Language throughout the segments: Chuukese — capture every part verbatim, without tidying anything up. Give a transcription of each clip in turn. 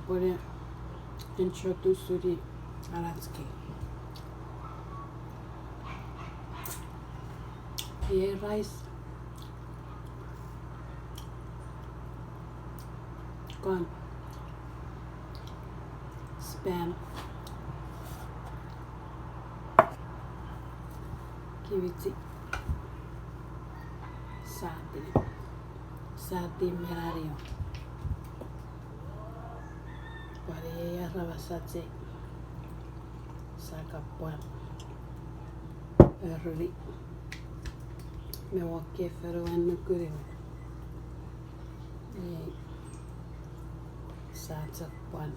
Pwene introduce-uni anach cake. Iei rice. Kon. Spam. Kimchi. Sati. Sati me anion. Pwan iei aramas ach ei. Sia kan pwan ereni me wokefeno wen nukun ewe. Ei, sia chok pwan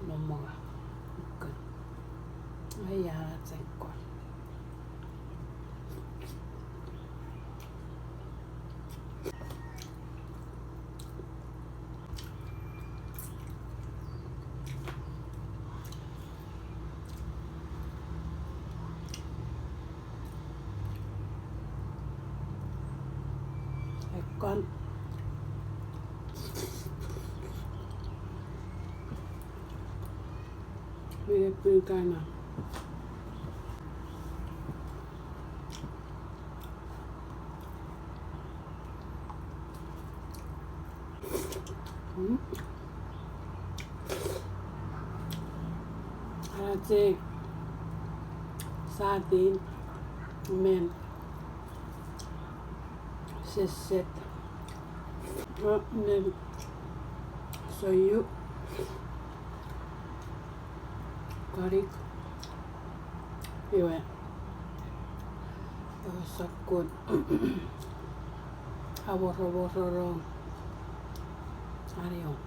nom mongo. Nukun. Ei, a chok kon. Ekkon. Mine pin kana. Mm. Anach ei satin men sesset. O, men soyu. Konik. Iwe. Ewe sokkun. Aworowororo. Anion.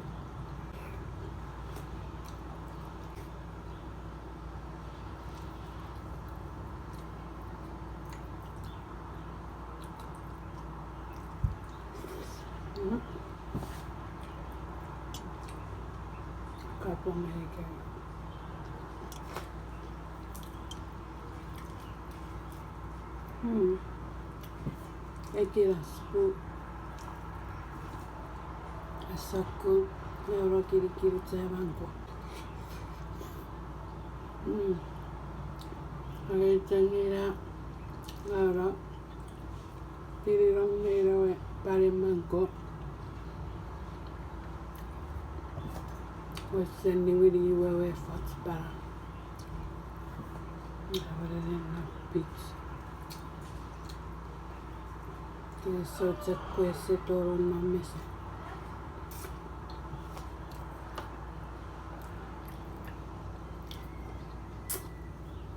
Mm. Kapong eke. Mm. Ekila sipun. Asokku, euro kirikiru che mangko. Mm. Ake chengila, euro. Tirirong neira we pare mangko. Wesen niwini iwe we foch para. Ina wene nena pich. Ke so chok kwe se toro no mese.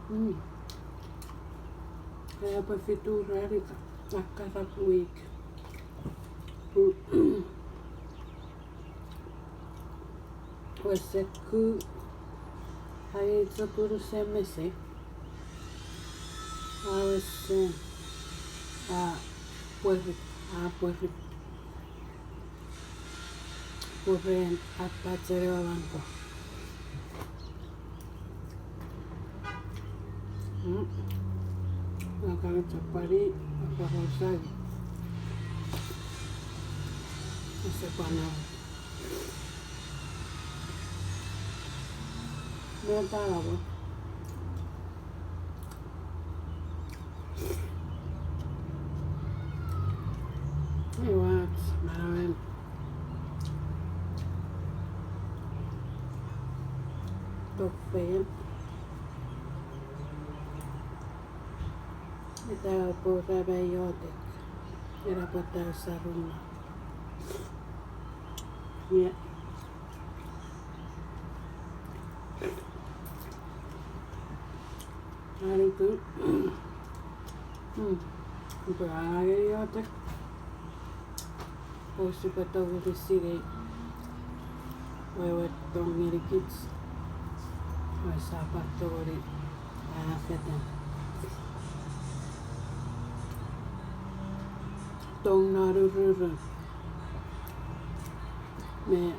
Mm. Ena pwe fitu rani ka, akkarap wik. Wesen ku, ai chokuru se mese. A wesen, a pweri, a pweri. Pwe ren apachere walanko. Mm. Akana chapari, akana sagi. Ese pana. Meta labo. Iwach, manauen. Tofean. Ita pura me iotek. Ina pwata saruna. Ie. Anuku. Hmm. Upwe angei iotek. Pwe sipwe tongeni sinei wewen tong ngenikich. Pwe sipwe tongeni afeta tong non ururun me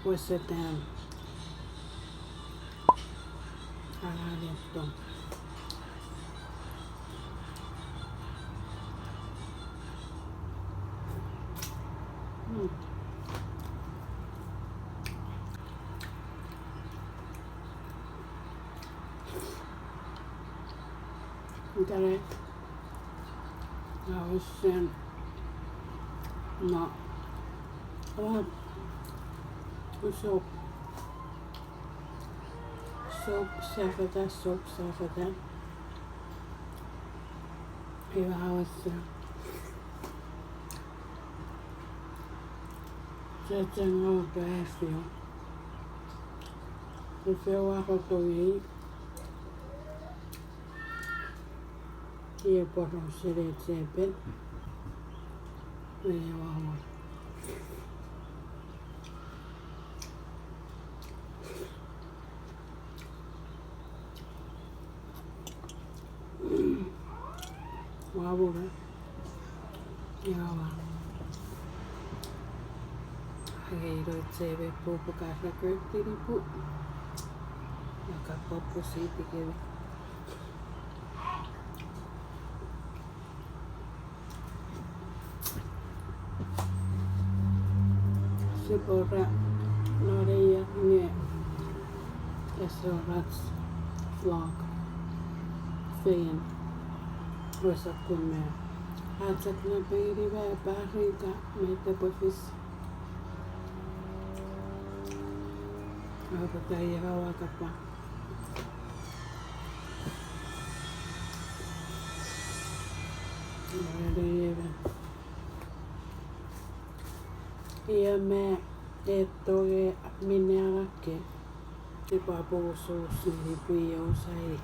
wesetan angangen tong. Ikenai, a, usen, no, a, usop, sop sefetan, sop sefetan. Iwe a usen. Secheng o to afio. Efewa ko to ei. Ie poro sele sepen. Ie wawa. Wawa. Ie wawa. Age iro sepe pupu ka record tinipu. Maka pupu siti kemi. Sipora, noreia nge ese wor ach vlog fengen. Resap kun me achak na peini me parika me tepwe fis. Apata ia wakapa. Ia me eto nge minne anake. Tipwe apososo ni pwi osai.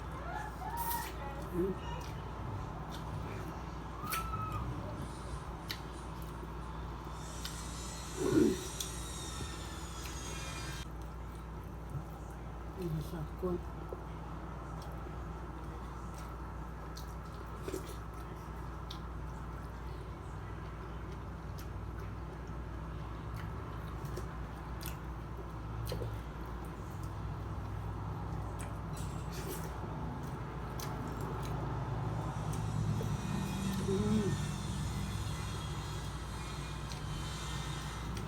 Sakon. Mm.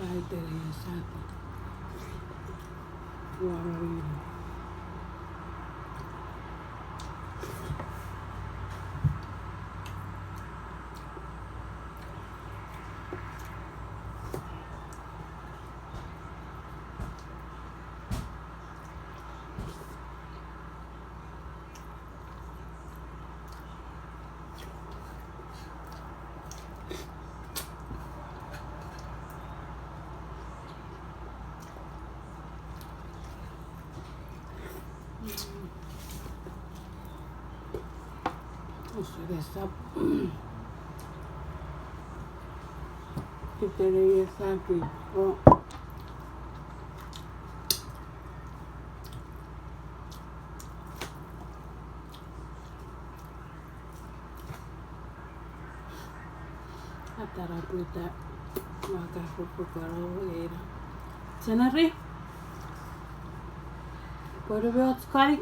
Ai tele sata. Wawa. Usun esap. Kitene esap. O. Atara puta maka fufu paro era. Senari. Poro beot kari.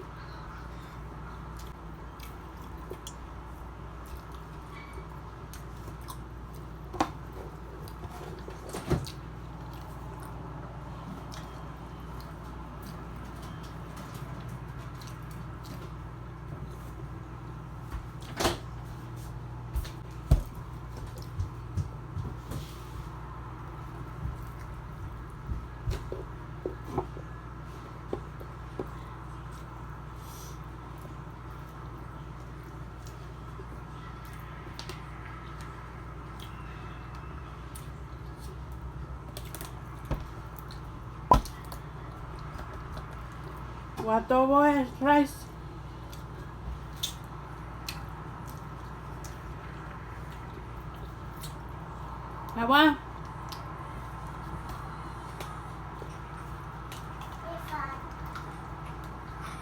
Wato mo e rice. Ewa.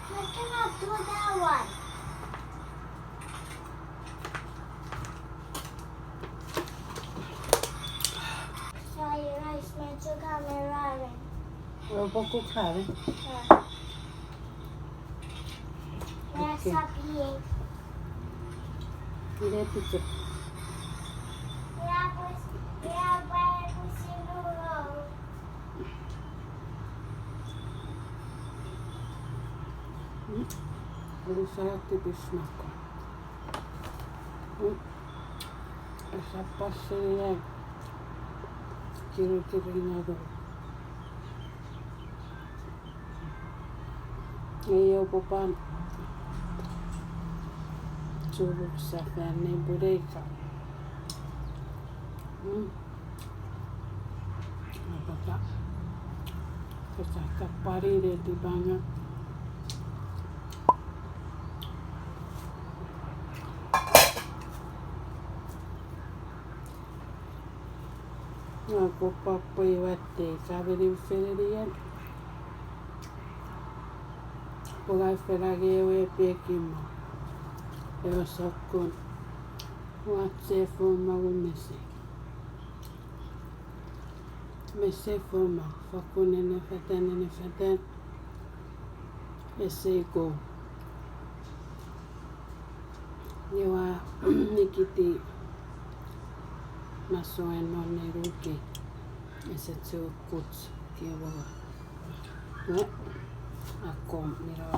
I cannot do that one. Sorry, rice, my sugar, my ramen. We'll go cook ramen. Yeah. Okay. Ile pizza. Mm. Ulu sa tipis nako. Esap pas seniai. Kirikiringato. Ei oupwe pwan churuk sefan ne pwureika. Mm. Apata. Kosap pwari ne tipanga. Nge kopwe pwe watte ka meni fenenien. Pwe ka fen angei ewe pekimo. Ewe sokkun. Ua chefo maun mese. Mese foma, fokkun nenefetan, nenefetan. Ese iko. Nge ua nikiti masouen non ne ruki. Ese chok kuch kewa. Nge akkom mira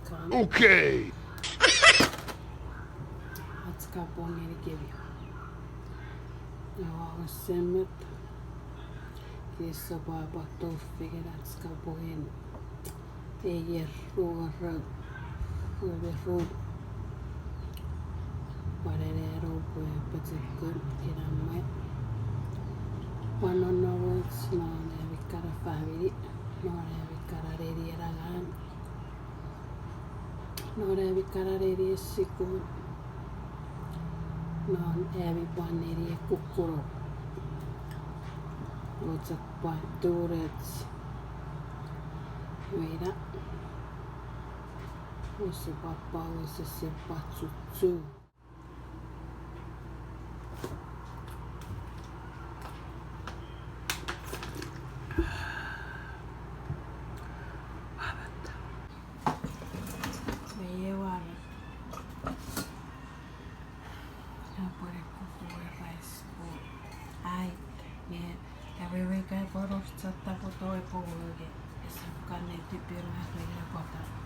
kan. Okay. Ach kapong ngenikemi. Ewa, ese met. Kese pwapwa tou fengen ach kapong. Ei ier ruorou, ruorou. Pwan eneno pwe pochokun kinamwe. Pwan nonnomoch non ami kana famini, non ami kana nenien angang, non ami kana nenien sukun, non ami pwan nenien kukkuno. Ochok pwan turech. Weina. Use pwapwa, use sepwa chuchu. Mei ewan. Epwe ne kuku rice bowl. Ai, nge, ewe wekai pwan or chata poto epwe woke. Esap kan netipengau ren pwata.